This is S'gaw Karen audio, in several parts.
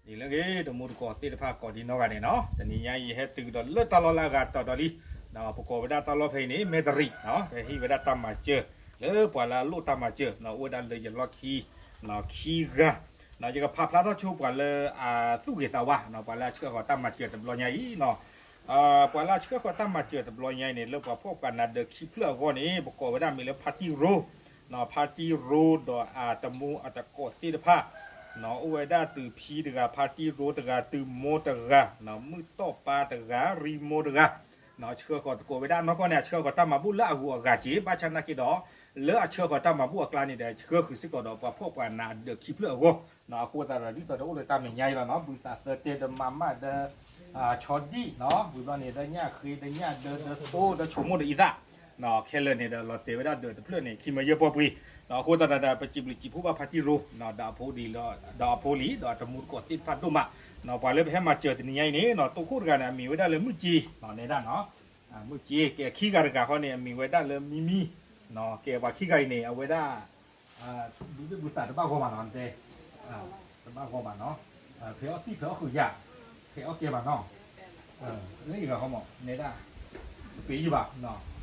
ဒ်လဲၣ်ဂ့ၤ တမူတကိးသ့ၣ်တဖၣ်ကိးဒံနီၢ်ဂၤဒဲးနီၤ, တနံၤညါအံၤ ယဟဲတုၤကဒီးလၢတၢ်လီၢ်လၢအဂၤတီၤဒီးလံ, ပကိးဝဲဒၣ်တၢ်လီၢ်ဖဲအံၤန့ၣ် မဲၣ်တရံးနီၤ, ပဟ့ၣ်ဝဲဒၣ်တၢ်မၤစၢၤ လၢပှၤလၢအလိၣ်တၢ်မၤစၢၤနီၤ, အိၣ်ဝဲဒၣ်လၢယလီၢ်ခံ ခံဂၤနီၤ, ယကဖးဖျါထီၣ်ဆိပှၤလၢအသူၣ်ဂ့ၤသးဝါနီၤ, ပှၤလၢအဆှၢဃီၤတၢ်မၤစၢၤတဘျီညါအံၤနီၤ, ပှၤလၢအဆှၢဃီၤတၢ်မၤစၢၤတဘျီညါအံၤန့ၣ် လၢပှၤဖှီၣ်ပှၤနးဒၢးခံဖျၢၣ်အဂီၢ်န့ၣ် ပကိးဝဲဒၣ်မံၤလၢဖါတံၢ်ရိ နီၤ, ဖါတံၢ်ရိဒီးအတမူအတကိးသ့ၣ်တဖၣ်နီၤ, အိၣ်ဝဲဒၣ်တုၤဖံတဂၤ, ဖါတံၢ်ရိတဂၤ, တုၤမိတဂၤနီၤ, မုၢ်တီၢ်ပၢ်တဂၤ, ရံမိတဂၤနီၤ, ဆှၢဃီၤသကိးဝဲဒၣ်နီၢ်ကီၢ်န့ၣ် အဆှၢဃီၤတၢ်မၤဘူၣ်လၢအဂုၤအဂၤက့ၤ, ဘၣ်ဆၣ်နာ်က့ဒီး လၢအဆှၢဃီၤတၢ်မၤဘူၣ်အကျါန့ၣ်ဒီး ဆှၢဃုာ်စ့ၢ်ကီးဒီးပှၤဖှီၣ်ပှၤနးဒၢးခံဖျၢၣ်အဂီၢ်နီၤ, အဃိသတးဒီး ဒ်သိးဒီးအိၣ်လၢတၢ်မဲာ်ညါအံၤလီၤနီၤ, ဘုသးသၢတဲဒီးမၤမၣ်ဒီး ဆီဒံၣ်နီၤ, ဝံၤဘျီန့ၣ် ဒီးညၣ်ဃ့ဒီးညၣ်ဒၢဒီးသိဒီးဆိမိၣ်ဒီးအံသၣ်နီၤ, ခဲလၢာ်န့ၣ်ဒီးလီၤတဲာ်ဝဲဒၣ်ဒၢးတဖျၢၣ်န့ၣ် ခံမၢယဲၢ်ပီၢ်ပှ့ၤနီၤ, အဃိသတးဒီး ပစံးဘျုးစံးဖှိၣ်ဘၣ်ဖါတံၢ်ရိနီၤ, ဒီးအဖိလံၤ ဒီးအဖိလံၤဒီးအတမူတကိးသ့ၣ်တဖၣ်ဒိၣ်မးနီၤ, ပှၤလၢပဟဲမၤစၢၤတနံၤညါအံၤန့ၣ်နီၤ, တိခိၣ်တဂၤန့ၣ် အမံၤဝဲဒၣ်လၢမုၢ်က့နီၤ, နဲဒၣ်နီၤ မုၢ်က့, ကဲခံဂၤတဂၤဃီန့ၣ် အမံၤဝဲဒၣ်လၢမံမံနီၤ, ကဲပှၤခံဂၤအံၤန့ၣ် အဝဲဒၣ် ဒုးသ့ၣ်ဘုသးတဘၣ်ဂီၢ်ဘၣ်နီၤ, တဲ တဘၣ်ဂီၢ်ဘၣ်နီၤ, ဖဲအီၣ်သံၣ်ဖဲအီၣ်ဃုာ်ယၤ, ဖဲအီၣ်ကဲဘၣ်နီၤ, လၢယဂၤဃီမး နဲဒၣ် တပ့ၤယံၢ်ဘၣ်နီၤ,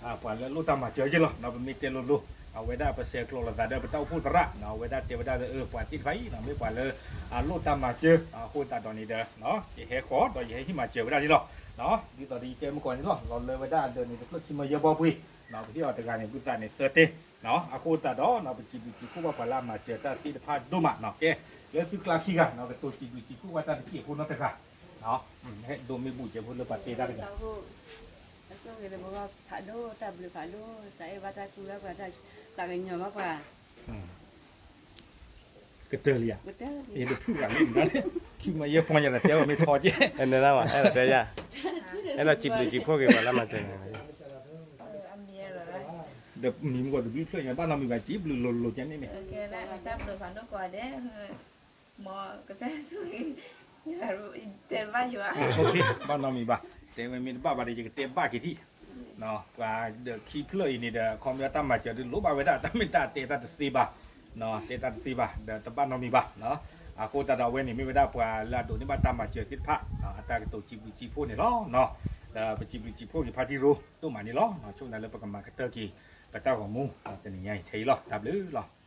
ပှၤလၢလိၣ်တၢ်မၤစၢၤယဲၢ်လီၤနီၤ, ပမ့ၢ်တဲလိၤလိၤ အဝဲဒၣ်ပဆဲးကျိးလိာ်သးဒီးပတၢ်အိၣ်ဖှိၣ်သရၣ်နီၤ, အဝဲဒၣ်တဲဝဲဒၣ်လၢ ပှၤသ့ၣ်တဖၣ်အံၤနီၤ မ့ၢ်ပှၤလၢအလိၣ်တၢ်မၤစၢၤ, အဃိသတးဒီးန့ၣ်ဒီး ယဟဲဃီၤဒီးယဟဲဟ့ၣ်မၤစၢၤဝဲဒၣ်န့ၣ်လီၤ, ဒ်သိးဒီးယတဲမုၢ်ကီၢ်န့ၣ်လီၤ, လီၤလၢဝဲဒၣ်အဒၢးန့ၣ် တဖျၢၣ်ခံမၢယဲၢ်ပီၢ်ပှ့ၤနီၤ, ပဟ့ၣ်အီၤတဂၤန့ၣ် ဘုသးန့ၣ်သၢတဲနီၤ, အဃိသတးဒီးနီၤ ပစံးဘျုးစံးဖှိၣ်ဘၣ်ပှၤလၢအမၤစၢၤတၢ်သ့ၣ်တဖၣ်ဒိၣ်မးနီၤ, ကဲ လၢသုကျါခံဂၤနီၤ ကတိၤစံးဘျုးစံးဖှိၣ်ဘၣ်တၢ်တစဲးဖိနီတဂၤ ဟဲဒိးမ့ၢ်ဘူၣ်စဲးဖိလၢပှၤတဲတၢ်တဂၤ, တၢ်ဆိၣ်ဂ့ၤလၢပဂီၢ်ဖးဒိၣ် တၢ်ဘျုးဖးဒိၣ် တၢ်အဲၣ်ဘၣ်တၢ်ကူဘၣ်ပှၤ တၢ်သးကညီၤဘၣ်ပှၤ ကတၢၢ်လံဧါ, ယတဖုၣ်ဘၣ်လံ, ခံမၢယဲၢ်ပီၢ်ညါဒီးတဲအီၤမ့ၢ်ထီကဲ, အဲၣ်ဒိးတဲယၤ, အဲၣ်ဒိးစံးဘျုးစံးဖှိၣ်က့ၤပှၤလၢမၤစၢၤန့ၣ်, ဒီးမံၤမုၢ်ကီၢ်တဘျုးဖျၢၣ်ညါ ဘၣ်နီတမံၤဘၣ် စံးဘျုးလိၤလိၤကဲန့ၣ်မ့ၢ် တၢ်ဘျုးဖးဒိၣ်ကိးဂၤဒဲး, မ်ကစၢ်ဆိၣ်ဂ့ၤ တဲဘၣ်ယွၤ, ဘၣ်နီတမံၤဘၣ်, တဲဝဲမ့ၢ်တဘၣ်ဘၣ်ဒီး ယကတဲဘၣ်က့ၤဒံး ပှၤဒီးခံဖျၢၣ်အံၤန့ၣ်ဒီး ခီပညီတၢ်မၤစၢၤဒုးလိၣ်ဘၣ်ဝဲဒၣ် တၢ်မ့ၢ်တၢ်တဲတၢ်တသ့ဘၣ်, တဲတၢ်တသ့ဘၣ် ဒီးတဘၣ်နီတမံၤဘၣ်, အဃိသတးဒီးအဝဲန့ၣ်မ့ၢ်ဝဲဒၣ်ပှၤလၢအဒိးန့ၢ်ဘၣ်တၢ်မၤစၢၤသ့ၣ်တဖၣ် အတၢ်ကတိၤစံးဘျုးစံးဖှိၣ်န့ၣ်လီၤ, ဒီးပစံးဘျုးစံးဖှိၣ်က့ၤဖါတံၢ်ရိဒိၣ်မးန့ၣ်လီၤ, ဆိကမိၣ်လၢပကမၤကတၢၢ်က့ၤ ပတၢ်ဂီၤမူတနံၤညါအံၤထဲအံၤလီၤ, တၢ်ဘျုးလီၤ.